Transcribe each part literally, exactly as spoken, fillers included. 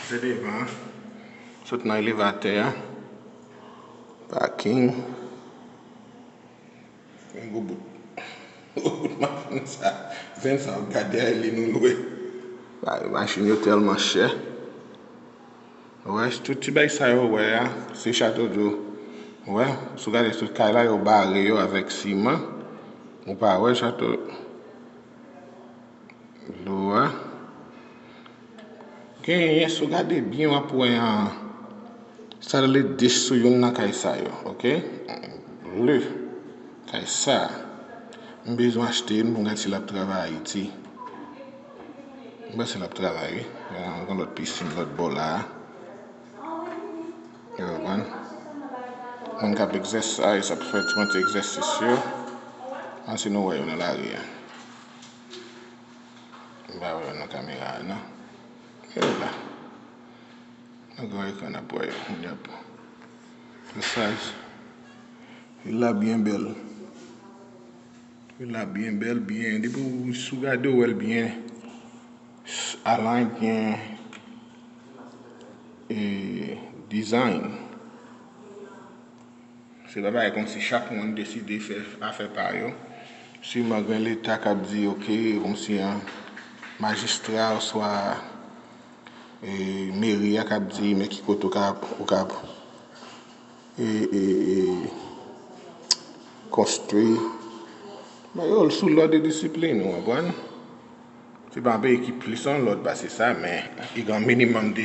Se devan. Sot nan elevatè a. Paking. Men gwo bout. Gwo bout machin sa. Zen sa w gade a, li nou lwe. Bay machin yo tèlman chè. Ou wè, tout ti bay sa yo, ou wè a, se Chateau d'Eau. Ou wè, si w gade tout kay la, yo bare yo avèk siman. Ou pa wè Chateau d'Eau a. Genyen, si w gade byen, w ap wè an, sa rele dis sou youn nan kay sa yo, oke? Le kay sa, m bezwen achte youn pou m gade si l ap travay Ayiti. M panse l ap travay, wi. Gen lòt pisin lòt bò la a. Yo konprann? Moun k ap egzèsayz, ap fè ti egzèsis yo. Ansi nou wè yo nan lari a. M pa wè yo nan kamera a, non. Yo la. Nan gran ekran n ap wè yo, moun y ap egzèsayz. Vil la byen bèl. Vil la byen bèl, byen. Depi w, si w gade, w wè l byen align, byen, e, design. Se pa bagay kòmsi chak moun deside fè afè pa yo. Siman gen leta k ap di, oke, kòmsi an majistra oswa, e, meri a k ap di, men ki kote w ka, ou ka, e, e, e, konstwi. Men yo sou lòd e disiplin, ou konprann? Se pa yon peyi ki plis an lòd pase sa, men li gen yon minimòm de,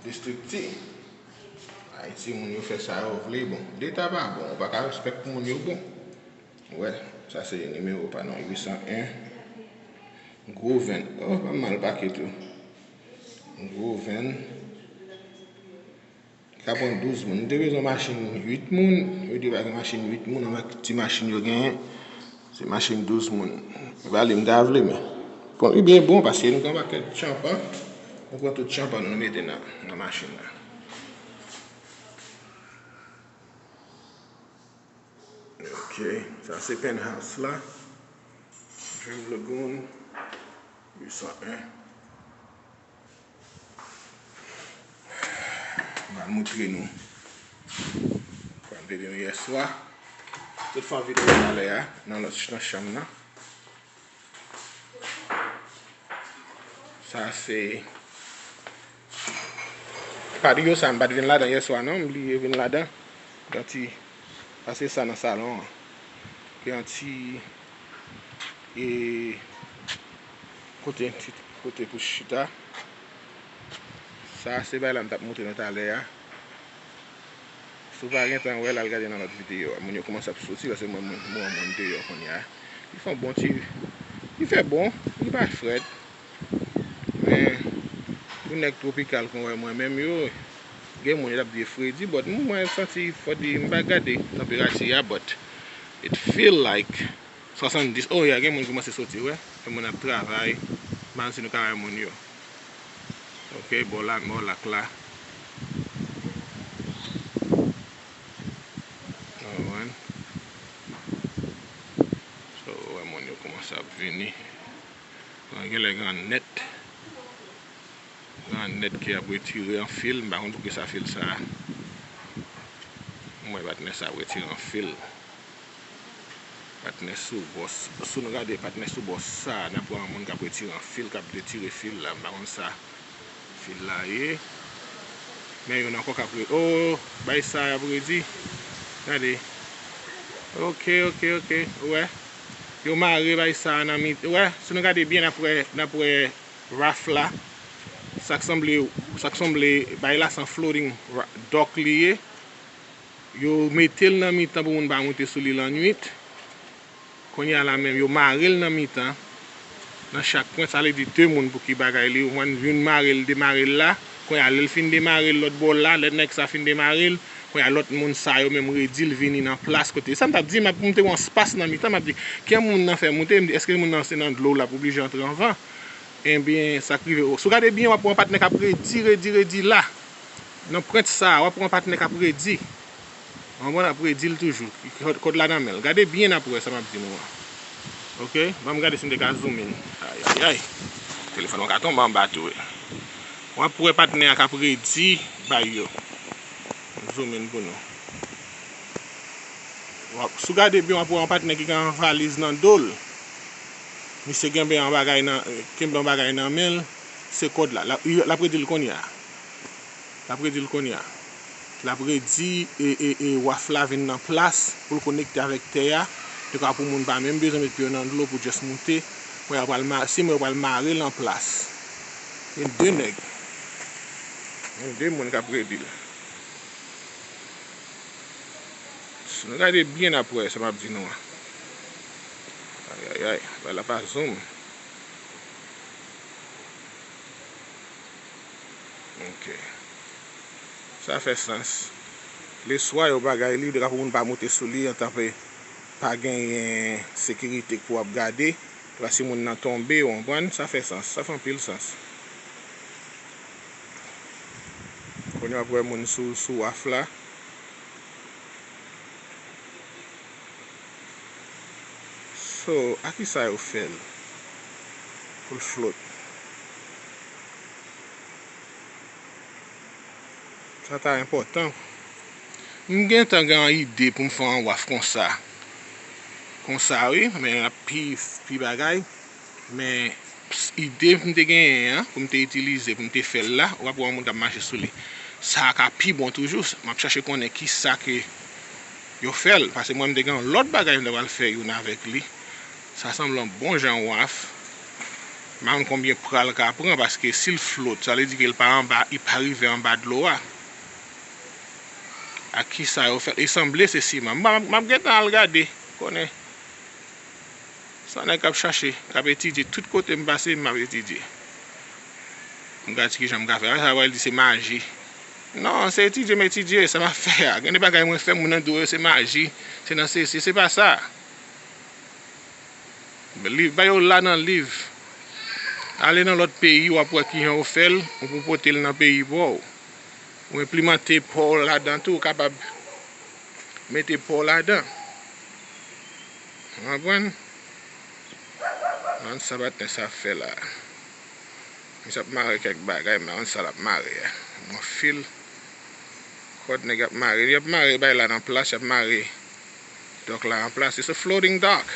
de estrikti. Ayiti, moun yo fè sa yo vle. Bon, leta pa bon, ou pa ka respèk pou moun yo bon. Ou wè, sa se nimewo pa non, uit san en. Gwo venn. Oh, pa mal pake tou. Gwo venn. Ka pran douz moun. M te bezwen machin uit moun. Yo di pa gen machin uit moun, anba ti machin yo genyen. Se machin douz moun. Vale m ta vle, men. Bon, li byen bon, paske nou gen yon pakèt tchanpan. Nou pran tout tchanpan nou, nou mete nan, nan machin nan. Ok, sa se penthouse la. Dream Lagoon, uit san en. M pral moutre nou. Pral vede nou yèswa. Tout fè yon videyo talè a, nan lòt, nan chanm nan. Sa se patio sa, m pa t vin ladan yèswa non, m bliye vin ladan. Yon ti pase sa nan salon an. Gen yon ti, e, kote, ti kote pou chita. Sa se bay la m t ap moutre nou talè a. Si w pa gentan wè l, al gade nan lòt videyo a. Moun yo kòmanse ap soti, paske mwen, mwen, mwen, mwen deyò kounye a. Li fè yon bon ti, li fè bon, li pa frèt. Men, pou nèg twopikal kon wè mwen menm yo, gen moun yo t ap di fredi, but mwen, mwen santi, fò di, m pa gade tanperati a, but it feel like swasanndis. Oh, yeah, gen moun kòmanse soti, wè. Gen moun ap travay. M pa konn si nou ka wè moun yo. Ok, bò la, bò lak la. Alright. So, wè moun yo kòmanse ap vini. Bon, genlè gen nèt. Gen nèt ki ap retire anfil. M pa konn poukisa fil sa. M wè patnè sa ap retire anfil. Patnè sou bò s-, si nou gade patnè sou bò sa, n ap wè yon moun k ap retire yon fil, k ap detire fil la, m pa konn sa fil la ye. Men youn ankò k ap re-, oh, bay sa y ap redi. Gade. Ok, ok, ok, ou wè. Yo mare bay sa nan mit-, ou wè, si nou gade byen, n ap wè, n ap wè raf la. Sa k sanble, sa k sanble bay la, se yon floating ra-, dock li ye. Yo mete l nan mitan pou moun pa moute sou li lannwit. Kounye a la menm, yo mare l nan mitan. Nan chak pwent, sa vle di de moun pou ki bagay li. Ou konprann, youn mare l, demare l la. Kounye a, lè l fin demare l lòt bò la, lè nèg sa fin demare l, kounye a, lòt moun sa yo menm redi l vini nan plas kote. Sa m t ap di, m ap, m te wè yon espas nan mitan, m ap di, ki jan moun nan fè moute? M di, èske moun nan se nan dlo l ap oblije antre anvan? Ebyen, sa k rive, si w gade byen, w ap wè yon patnè k ap redi, redi, redi la. Nan pwent sa a, w ap wè yon patnè k ap redi. Yon moun ap redi l toujou. Kòd, kòd la nan men l. Gade byen n ap wè sa m ap di nou an. Ok? Ban m gade si m te ka zoom in. Ayayay. Telefòn mwen ka tonbe anba tou, wi. W ap wè patnè a k ap redi bay yo. M zoom in pou nou. W ap, si w gade byen, w ap wè yon patnè ki gen yon valiz nan do l. Misye genbe yon bagay nan, kenbe yon bagay nan men l, se kòd la. L ap, l ap redi l kounye a. L ap redi l kounye a. L ap redi, e, e, e, waf la vin nan plas pou l konekte avèk tè a. Dekwa pou moun pa menm bezwen met pye yo nan dlo pou just moute. Mwen, yo pral ma-, si mwen, yo pral mare l an plas. Gen de nèg. Gen de moun k ap redi l. Si nou gade byen, n ap wè sa m ap di nou an. Ayayay, bagay la pa zoom. Ok. Sa fè sans. Leswa yo bagay li, de ka pou moun pa moute sou li, antan pe pa genyen sekirite pou ap gade. Pou si moun nan tonbe, w konprann? Sa fè sans. Sa fè anpil sans. Kounye a w ap wè moun sou, sou waf la. So, a ki sa yo fè l? Pou l float. Sa ta enpòtan. M gentan gen yon ide pou m fè yon waf konsa. Konsa, wi, men l ap pi, pi bagay. Men, ide m te genyen an, pou m te itilize, pou m te fè l la, w ap wè yon moun k ap mache sou li. Sa a ka pi bon toujou. M ap chache konnen ki sa ke yo fè l. Paske mwen, m te gen yon lòt bagay m te pral fè youn avèk li. Sa sanble yon bon jan waf. M pa konn konbyen pral ka pran, paske si l float, sa vle di ke l pa anba, li pa rive anba dlo a. A ki sa yo fè l? Li sanble se siman. M ap, m ap gentan al gade, konnen. Se yon nèg k ap chache, k ap etidye. Tout kote m pase, m ap etidye. M gade ki jan m ka fè. Sa pral di se maji. Non, se etidye m etidye, sa m ap fè a. Gen de bagay mwen fè, moun nan di w se maji, se nan sesi, se pa sa. Liv, ba yo la nan liv. Ale nan lòt peyi, w ap wè ki jan yo fè l, ou pou pote l nan peyi pa w. Ou enplimante pa w ladan tou, ou kapab mete pa w ladan. Ou konprann? An sa patnè sa fè la. Misye ap mare kèk bagay, men an sa l ap mare a. Yon fil. Kòd nèg ap mare. Li ap mare bay la nan plas, y ap mare dock la an plas. It's a floating dock.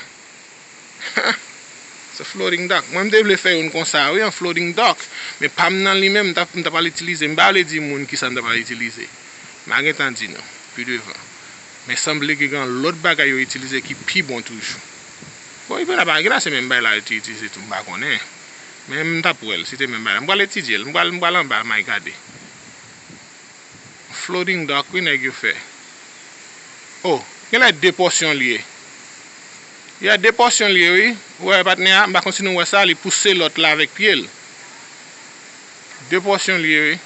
It's a floating dock. Mwen, m te vle fè youn konsa, wi, yon floating dock. Men pa m nan li menm, m t ap, m t ap al itilize. M pa vle di moun ki sa m t ap al itilize. M a gentan di nou, pi devan. Men sanble ke gen lòt bagay yo itilize ki pi bon toujou. Bon, epi la pa gen la, se menm bagay la yo te itilize tou, m pa konnen. Men m t ap wè l, si te menm bagay la. M pral etidye l, m pral, m pral anba, m al gade. Floating dock, wi, nèg yo fè. Oh, genlè de pòsyon l ye. Ya, de pòsyon l ye, wi. Ou wè, patnè a, m pa konn si nou wè sa, li pouse lòt la avèk pye l. De pòsyon l ye, wi.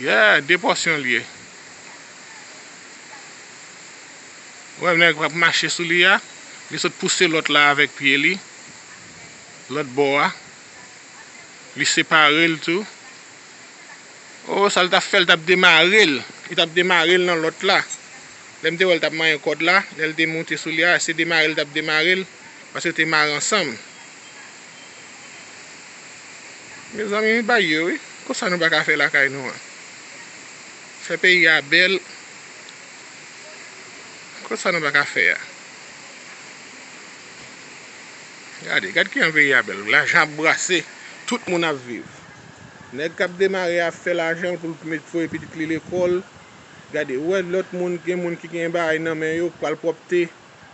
Yeah, de pòsyon l ye. Ou wè nèg k ap mache sou li a, li sot pouse lòt la avèk pye li, lòt bò a. Li separe l tou. Oh, sa l t ap fè, l t ap demare l. Li t ap demare l nan lòt la. Lè m te wè l t ap manyen kòd la, lè l te moute sou li a, se demare l t ap demare l, paske yo te mare ansanm. Mezanmi, bay yo, wi. Konsa nou pa ka fè lakay nou an. Fè peyi a bèl. Konsa nou pa ka fè a. Gade, gad kijan peyi a bèl. Lajan ap brase. Tout moun ap viv. Nèg k ap demare a ap fè lajan pou l met voye pitit li lekòl. Gade, ou wè lòt moun, gen moun ki gen bagay nan men yo, k pral pwòpte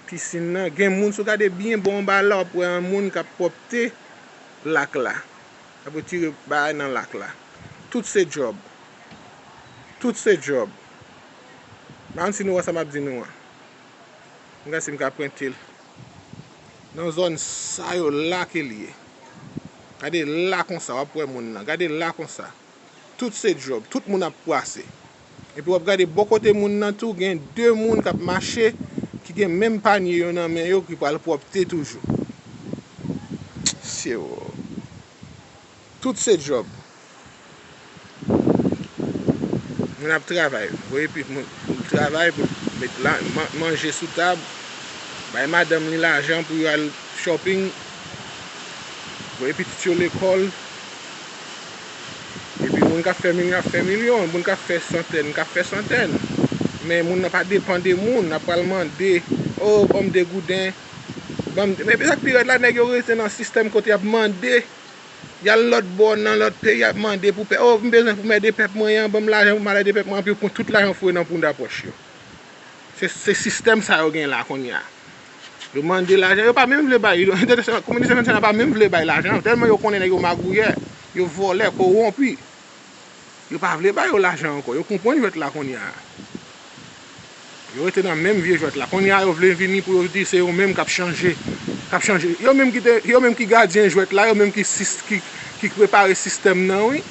pisin nan. Gen moun, si w gade byen bò anba la, w ap wè yon moun k ap pwòpte lak la. K ap retire bagay nan lak la. Tout se djòb. Tout se djòb. M pa konn si nou wè sa m ap di nou an. M gade si m ka prente l. Nan zòn sa yo la ke l ye. Gade la konsa, w ap wè moun nan. Gade la konsa. Tout se djòb. Tout moun ap pwase. Epi w ap gade bò kote moun nan tou, gen de moun k ap mache, ki gen menm panye yo nan men yo, ki pral pwòpte toujou. Sye wo. Tout se djòb. Moun ap travay. Voye pi moun, moun travay pou l met la, man-, manje sou tab. Bay madanm li lajan pou yo al shopping, voye pitit yo lekòl. Epi moun k ap fè milyon ap fè milyon, moun k ap fè santèn k ap fè santèn. Men moun nan pa depann de moun, ap pral mande, o, ban m de gouden, ban m, men sa k pi rèd la, nèg yo rete nan sistèm kote y ap mande, y al lòt bò, nan lòt peyi, y ap mande pou pè, o, m bezwen pou m ede pèp mwen an, ban m lajan pou m al ede pèp mwen an, epi yo pran tout lajan foure nan bounda pòch yo. Se, se sistèm sa yo gen la kounye a. Yo mande lajan, yo pa menm vle bay, yo, entènasyonal, kominote entènasyonal pa menm vle bay lajan, tèlman yo konnen nèg yo magouyè, yo vòlè, kowonpi. Yo pa vle ba yo lajan ankò, yo konprann jwèt la kounye a. Yo rete nan menm vye jwèt la. Kounye a yo vle vini pou yo di se yo menm k ap chanje, k ap chanje. Yo menm ki te, yo menm ki gadyen jwèt la, yo menm ki sis-, ki, ki prepare sistèm nan, wi.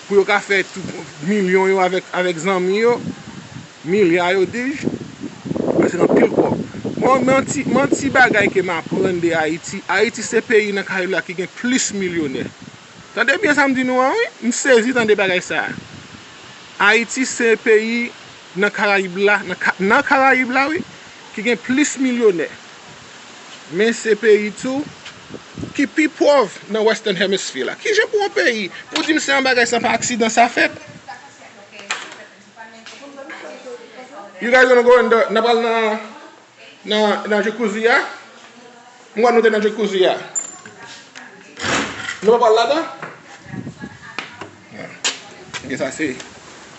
Pou yo ka fè tout milyon yo avèk, avèk zanmi yo, milya yo, dis, se anpil kòb. Bon, men ti, men ti bagay ke m aprann de Ayiti. Ayiti se peyi nan Karayib la ki gen plis milyonè. Tande byen sa m di nou an, wi. M sezi tande bagay sa a. Ayiti se peyi nan Karayib la, nan Ka-, nan Karayib la, wi, ki gen plis milyonè. Men se peyi tou ki pi pòv nan Western Hemisphere la. Kijan pou yon peyi, pou di m se yon bagay sa pa aksidan sa fèt? You guys gonna go in the, n ap al nan, nan, nan jacuzzi a? M wè nou te nan jacuzzi a. Nou pa pral ladan? Ok, sa se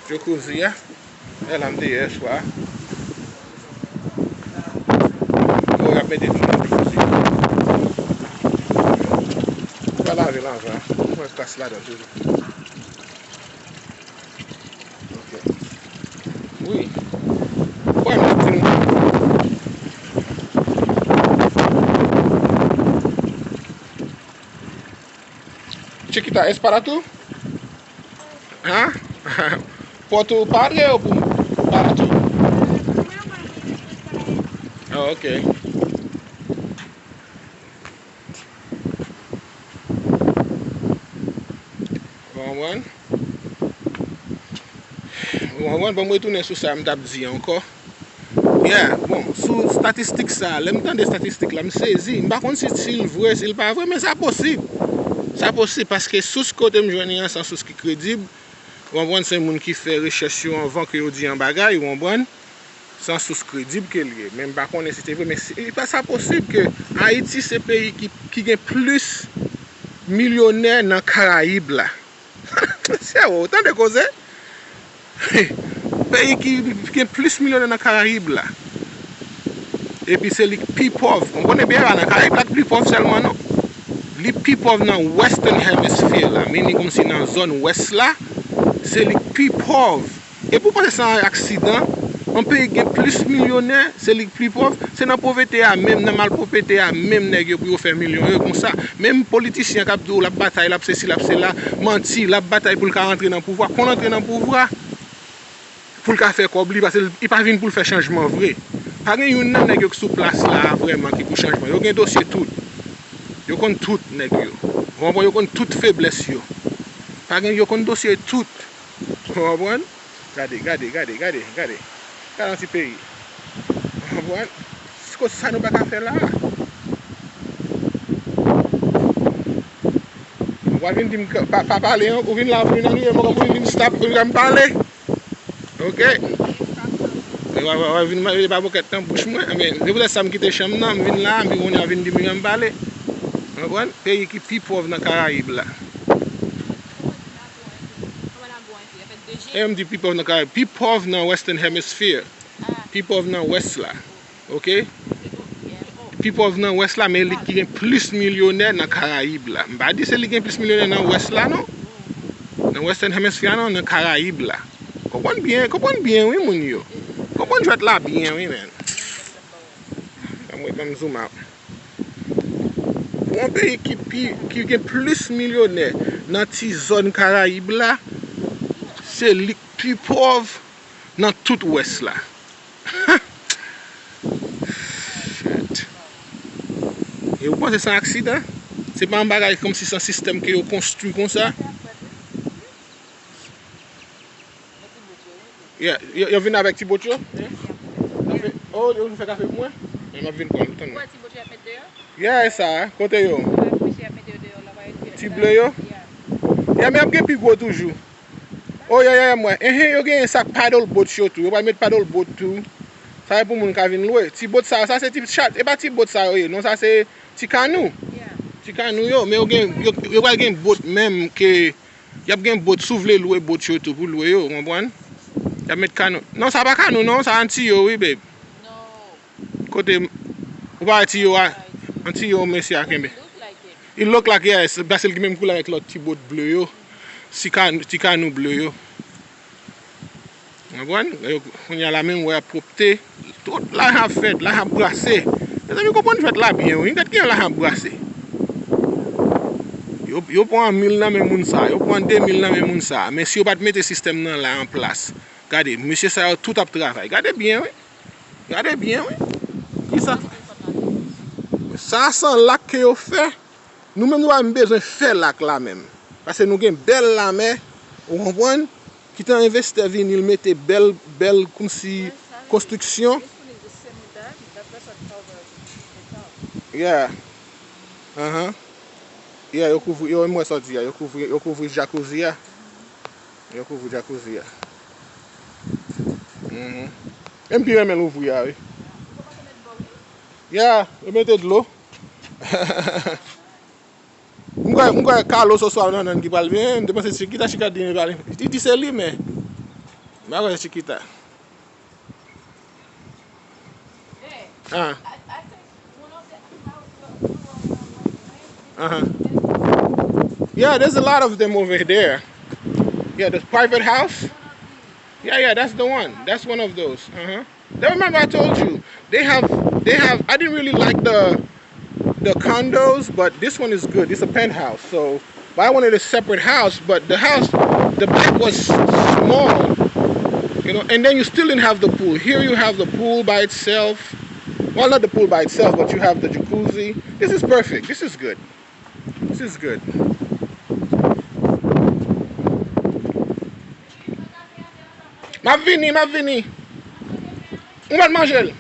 jacuzzi a. E la m te ye yè swa. Bon, y ap mete tou nan jacuzzi. M pa lave l anvan. M wè kras ladan toujou. Ok. Wi. Kwè m ap di nou. Chiquita, es para tú? Hein? Puerto Padre o Pum-, para tú? Oh, ok. Ou konprann? Ou konprann? Ban m retounen sou sa m t ap di ankò. Yeah, bon, sou statistik sa, lè m tande statistik la, m sezi. M pa konn si, si l vre, si l pa vre, men sa posib. Sa posib, paske sous kote m jwenn li an, se yon sous ki kredib. Ou konprann? Se moun ki fè rechèch yo anvan ke yo di yon bagay, ou konprann? Se yon sous kredib ke l ye. Men m pa konnen si se vre, men se, e pa sa posib ke Ayiti se peyi ki, ki gen plis milyonè nan Karayib la. Mesye, ou tande koze? Peyi ki gen plis milyonè nan Karayib la. Epi se li k pi pòv. Ou konnen byen, e pa nan Karayib la k pi pòv sèlman, non. Li pi pòv nan Western Hemisphere la. Meaning kòmsi nan zòn wès la, se li k pi pòv. Epi w panse se yon aksidan? Yon peyi ki gen plis milyonè, se li k pi pòv. Se nan povrete a menm, nan malpwòpte a menm nèg yo pou yo fè milyon yo konsa. Menm politisyen k ap di w l ap batay, l ap sesi, l ap sela, manti, l ap batay pou l ka rantre nan pouvwa, konn antre nan pouvwa, pou l ka fè kòb li, paske li pa vin pou l fè chanjman vre. Pa gen youn nan nèg yo k sou plas la a vrèman ki pou chanjman. Yo gen dosye tout. Yo konn tout nèg yo. Ou konprann? Yo konn tout feblès yo. Pa gen, yo konn dosye tout. Ou konprann? Gade, gade, gade, gade, gade. Gade yon ti peyi. Ou konprann? Kot sa nou pa ka fè la a? Ou pa vin di m pa, pa pale, non? Ou vin la, ou vin annuye mwen, ou vin stop, ou vin pale. Ok? Ou pa, ou pa, ou pa vin mande pa bokèt nan bouch mwen. Men, se poutèt sa m kite chanm nan, m vin la, m vin konnen, vin di m pa pale. Ou konprann? Peyi ki pi pòv nan Karayib la. E m di pi pòv nan Karayib, pi pòv nan Western Hemisphere. Pi pòv nan Wès la. Ok? Pi pòv nan Wès la, men li ki gen plis milyonè nan Karayib la. M pa di se li gen plis milyonè nan Wès la, non. Nan Western Hemisphere, non, nan Karayib la. Konprann byen, konprann byen, wi, moun yo. Konprann jwèt la byen, wi, men. Ban m, ban m zoom out. Pou yon peyi ki pi, ki gen plis milyonè nan ti zòn Karayib la, se li k pi pòv nan tout Wès la. Shit. E ou panse se yon aksidan? Se pa yon bagay kòmsi se yon sistèm ke yo konstwi konsa? Yeah, yo, yo vin avèk ti bòt yo? Kafe? Oh, yo vin fè kafe pou mwen? M ap vin pran l, tann mwen. Ou wè ti bòt yo ap met deyò? Yeah, e sa, kote yo? Ou wè misye ap mete yo deyò la, pa yo di. Ti ble yo? Yeah. Yeah, men y ap gen pi gwo toujou. Oh, yeah, yeah, m wè. Enhen, yo gen sa k paddle boat yo tou. Yo pral met paddle boat tou. Sa e pou moun ka vin lwe. Ti bòt sa, sa se ti chat. E pa ti bòt sa yo ye. Non, sa se ti kanou. Yeah. Ti kanou yo, men yo gen, yo, yo pral gen bòt menm ke, y ap gen bòt, si w vle lwe bòt yo tou pou lwe yo, w konprann? Y ap met kanou. Non, sa pa kanou non, sa an tiyo wi, babe. No. Kote, ou pa wè tiyo a, an tiyo mesye a kenbe. It look like it. It look like, yes, paske l gen menm koulè avèk lòt ti bòt ble yo. Ti ka-, ti kanou ble yo. Ou konprann? Yo, kounye a la menm, wè, pwòpte. Tout lajan ap fèt, lajan ap brase. Mezanmi, konprann fèt la byen, wi. Gad kijan lajan ap brase. Yo, yo pran mil nan men moun sa, yo pran de mil nan men moun sa. Men si yo pa t mete sistèm nan la an plas, gade, mesye sa yo tout ap travay. Gade byen, wi. Gade byen, wi. Kisa? Sa se yon lak ke yo fè. Nou menm nou pa menm bezwen fè lak la menm. Paske nou gen bèl lamè, ou konprann? Kite envestè vini, l mete bèl, bèl kòmsi konstriksyon. Yeah. Ahan. Yeah, yo kouvri, yo, m wè sa w di a, yo kouvri, yo kouvri jacuzzi a. Yo kouvri jacuzzi a. Mhm. E m pi renmen louvri a, wi. Yeah, yo mete dlo. M kwè, m kwè Carlos oswa Nannan ki pral vini, m te panse Chiquita, Chiquita di li pral. Li di se li, men. M pa kwè se Chiquita. Ah. Uh-huh. Yeah, there's a lot of them over there. Yeah, the private house. Yeah, yeah, that's the one. That's one of those. Uh-huh. They, remember I told you, they have, they have, I didn't really like the, the condos, but this one is good. It's a penthouse. So, but I wanted a separate house, but the house, the back was small, you know, and then you still didn't have the pool. Here you have the pool by itself. Well, not the pool by itself, but you have the jacuzzi. This is perfect. This is good. This is good. M ap vini, m ap vini. Ou mèt manje l.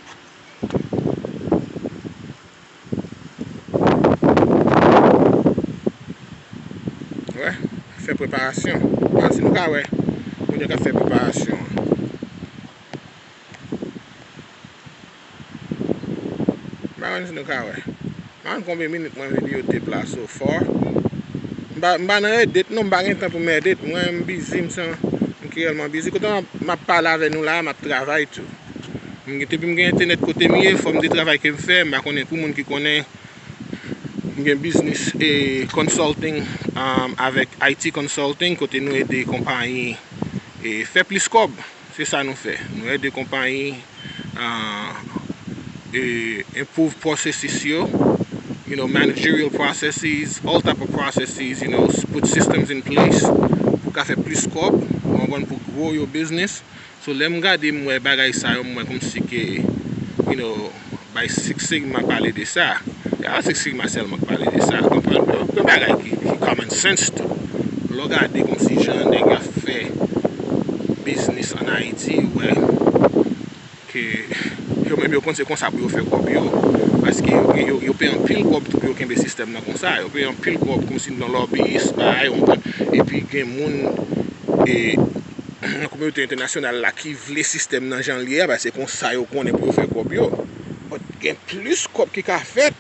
Wè, fè preparasyon. Ann si nou ka wè moun yo k ap fè preparasyon an. M pa konn si nou ka wè. M pa konn konbyen minit mwen videyo tape la so far. M pa, m pa nan edit non, m pa gen tan pou m edit. Mwen, m bizi, m se yon moun ki reyèlman bizi. Kote m ap, m ap pale avè nou la, m ap travay tou. M gen, depi m gen entènèt kote m ye, fò m de travay ke m fè. M pa konnen pou moun ki konnen, m gen biznis e consulting, um, avèk I T Consulting, kote nou ede konpayi e fè plis kòb. Se sa nou fè. Nou ede konpayi, ah, e, improve processes yo, you know, managerial processes, all type of processes, you know, s-, put systems in place pou ka fè plis kòb, ou konprann, pou grow your business. So, lè m gade, m wè bagay sa yo, m wè kòmsi ke, you know, bay Six Sigma pale de sa. E pa Six Sigma sèlman k pale de sa. Konprann? Gen bagay ki, ki common sense tou. Lè w gade kòmsi jan nèg yo ap fè biznis ann Ayiti, ou wè ke yo menm yo konn se konsa pou yo fè kòb yo. Paske yo, yo, yo peye anpil kòb tou pou yo kenbe sistèm nan konsa. Yo peye anpil kòb kòmsi nan lobbyist, bagay, ou konprann? Epi gen moun, e, nan kominote entènasyonal la ki vle sistèm nan jan l ye a, paske se konsa yo konnen pou yo fè kòb yo. But gen plis kòb ki ka fèt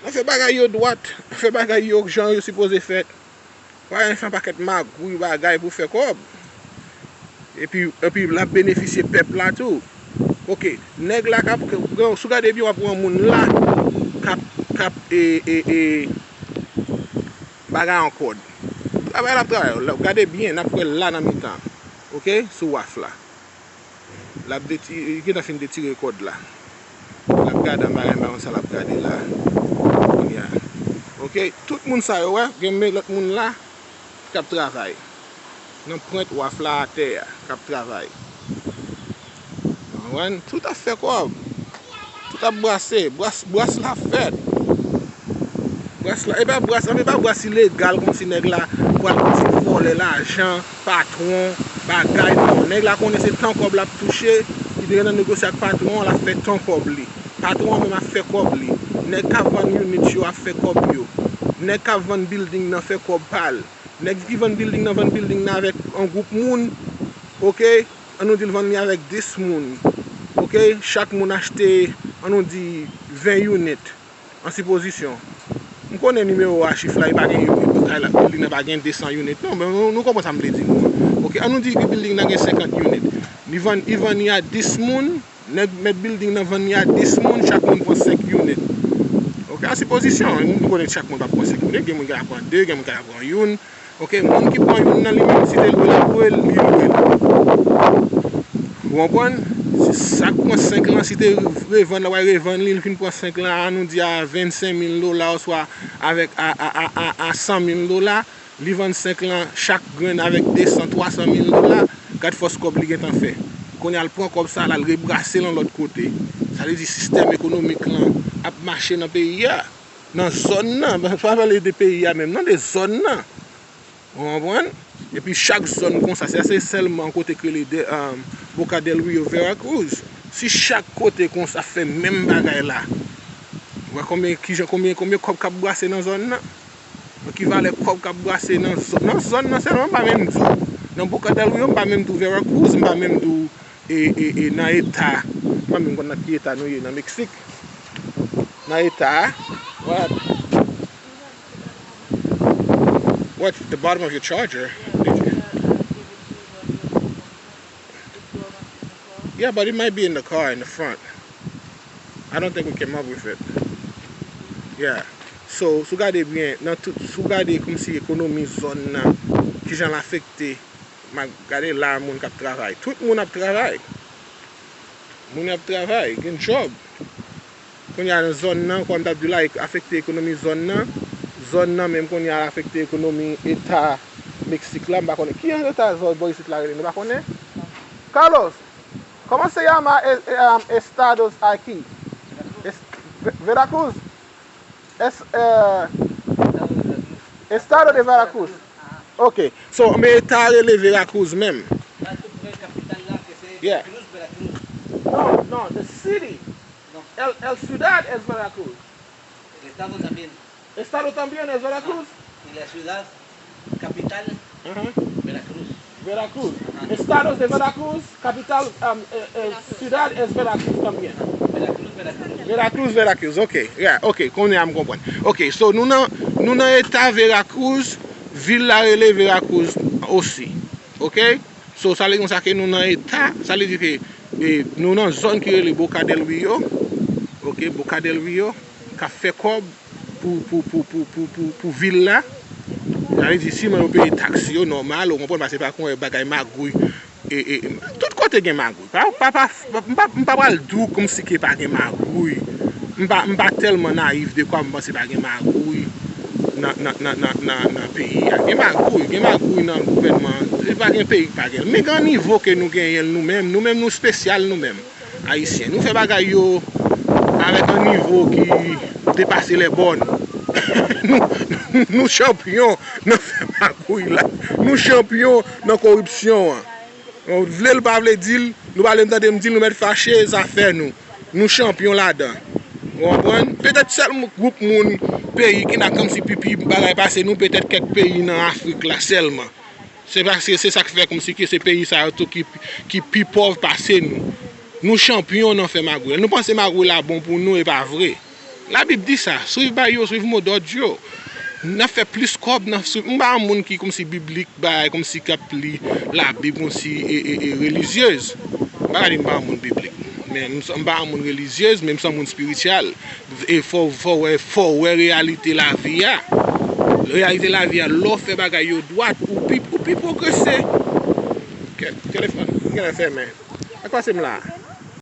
nan fè bagay yo dwat, nan fè bagay yo jan yo sipoze fèt. Pa gen fè yon pakèt magouy bagay pou fè kòb. Epi, epi l ap benefisye pèp la tou. Oke, nèg la k ap, si w gade byen w ap wè yon moun la k ap, k ap, e, e, e, bagay an kòd. Travay l ap travay, gade byen, n ap wè l la nan mitan. Oke, sou waf la. L ap deti-, li gentan fin detire kòd la. L ap gade anba, men pa konn sa l ap gade la. Kounye a. Oke, tout moun sa yo, wè, gen men lòt moun la k ap travay. Nan pwent waf la atè a, k ap travay. Ou konprann? Tout ap fè kòb. Tout ap brase. Bras, bras la fèt. Bras la, e pa bras, e pa bras ilegal kòmsi nèg la pral kòmsi vòlè lajan, patwon, bagay, non. Nèg la konnen se tan kòb l ap touche, li te gentan negosye ak patwon an, l ap fè tan kòb li. Patwon an menm ap fè kòb li. Nèg k ap vann unit yo ap fè kòb yo. Nèg k ap vann building nan fè kòb pa l. Nèg ki vann building nan vann building nan avèk yon gwoup moun. Oke, ann nou di l vann li avèk dis moun. Oke, chak moun achte, ann nou di, ven unit. An sipozisyon. M konnen nimewo a, chif la, li pa gen, building nan pa gen de san unit. Non, men nou, nou konprann sa m vle di nou an. Oke, ann nou di building nan gen senkant unit. Li vann, li vann li a dis moun, nèg mèt building nan vann li a dis moun, chak moun pran senk unit. Oke, an sipozisyon, nou konnen chak moun p ap pran senk unit, gen moun ki ka pran de, gen moun ki ka pran youn. Oke, moun ki pran youn nan li menm, si te lwe l ap lwe l, li lwe l. Ou konprann? Si sa k pran senk lan, si te revann la, w a revann li, li fin pran senk lan, ann nou di a vennsenk mil dola, oswa avèk a, a, a, a, a san mil dola, li vann senk lan chak grenn avèk de san, twa san mil dola, gad fòs kòb li gentan fè. Kounye a l pran kòb sa, l al rebrase l yon lòt kote. Sa vle di sistèm ekonomik lan ap mache nan peyi a. Nan zòn nan, pa pale de peyi a menm, non, de zòn nan. Ou konprann? Epi chak zòn konsa, se, se sèlman kote k rele de, um, Boca del Rio, Veracruz. Si chak kote konsa fè menm bagay la, ou wè konbyen, kijan, konbyen, konbyen kòb k ap brase nan zòn nan? Ki valè kòb k ap brase nan zòn, nan zòn nan sèlman, m pa menm di w. Nan Boca del Rio, m pa menm di w Veracruz, m pa menm di w e, e, e nan eta, m pa menm konn nan ki eta nou ye nan Meksik. Nan eta, what? What? The bottom of your charger? Yeah, but it might be in the car in the front. I don't think we came up with it. Yeah. So, si w gade byen, nan tout, si w gade kòmsi ekonomi zòn nan, kijan l afekte, m a gade la moun k ap travay. Tout moun ap travay. Moun ap travay, gen djòb. Kounye a nan zòn nan, kòm m t ap di w la, afekte ekonomi zòn nan. Zòn nan menm kounye a afekte ekonomi eta Meksik la, m pa konnen. Ki eta zòn bò isit la rele, nou pa konnen? Carlos, ¿cómo se llama e- e- um, estados aquí? Es- Ve- Veracruz? Es, eh, Estado de Veracruz. Ok. So, men eta a rele Veracruz menm. Yeah. No, no, the city. El, el ciudad es Veracruz. El estado también. Estado también es Veracruz. Y la ciudad capital, Veracruz. Veracruz. Estados de Veracruz, capital, um, eh, eh, ciudad es Veracruz también. Veracruz, Veracruz. Veracruz, Veracruz. Ok, yeah, ok, kounye a m konprann. Ok, so nou nan, nou nan eta Veracruz, vil la rele Veracruz osi. Ok? So, sa vle di konsa ke nou nan eta, sa vle di ke, eh, nou nan zòn ki rele Boca del Rio. Ok, Boca del Rio, k ap fè kòb pou, pou, pou vil la. Sa vle di, siman yo peye taks yo nòmal, ou konprann, paske pa konn bagay magouy, e, e, tout kote gen magouy. Pa, pa, pa, m pa, m pa pral di w kòmsi ke pa gen magouy. M pa, m pa tèlman nayif dekwa m panse pa gen magouy nan, nan, nan, nan, nan, nan peyi a. Gen magouy, gen magouy nan gouvènman an. E pa gen peyi k pa gen l. Men gen nivo ke nou genyen l nou menm. Nou menm nou espesyal nou menm. Ayisyen. Nou fè bagay yo avèk yon nivo ki depase lè bòn. Nou, nou chanpyon nan fè magouy la. Nou chanpyon nan koripsyon an. Bon, vle l pa vle di l, nou pa vle m tande m di l, nou mèt fache, zafè nou. Nou chanpyon ladan. Ou konprann? Petèt sèl mou- gwoup moun, peyi ki nan kòmsi pi, pi bagay pase nou, petèt kèk peyi nan Afrik la sèlman. Se paske se sa k fè kòmsi ke se peyi sa yo tou ki, ki pi pòv pase nou. Nou chanpyon nan fè magouy. Nou panse magouy la bon pou nou, e pa vre. Labib di sa, swiv bay yo, swiv modòd yo. N ap fè plis kòb, n ap swiv. M pa yon moun ki kòmsi biblik, bay, kòmsi k ap li Labib, kòmsi e, e, e, relizyez. M pa ka di m pa yon moun biblik. Men m, m pa yon moun relizyez, men m se yon moun espirityal. E fò, fò wè, fò wè reyalite lavi a. Reyalite lavi a, lè w fè bagay yo dwat, ou pi, ou pi pwogrese. Kèt, telefòn, m genlè fèmen. Sa k pase m la?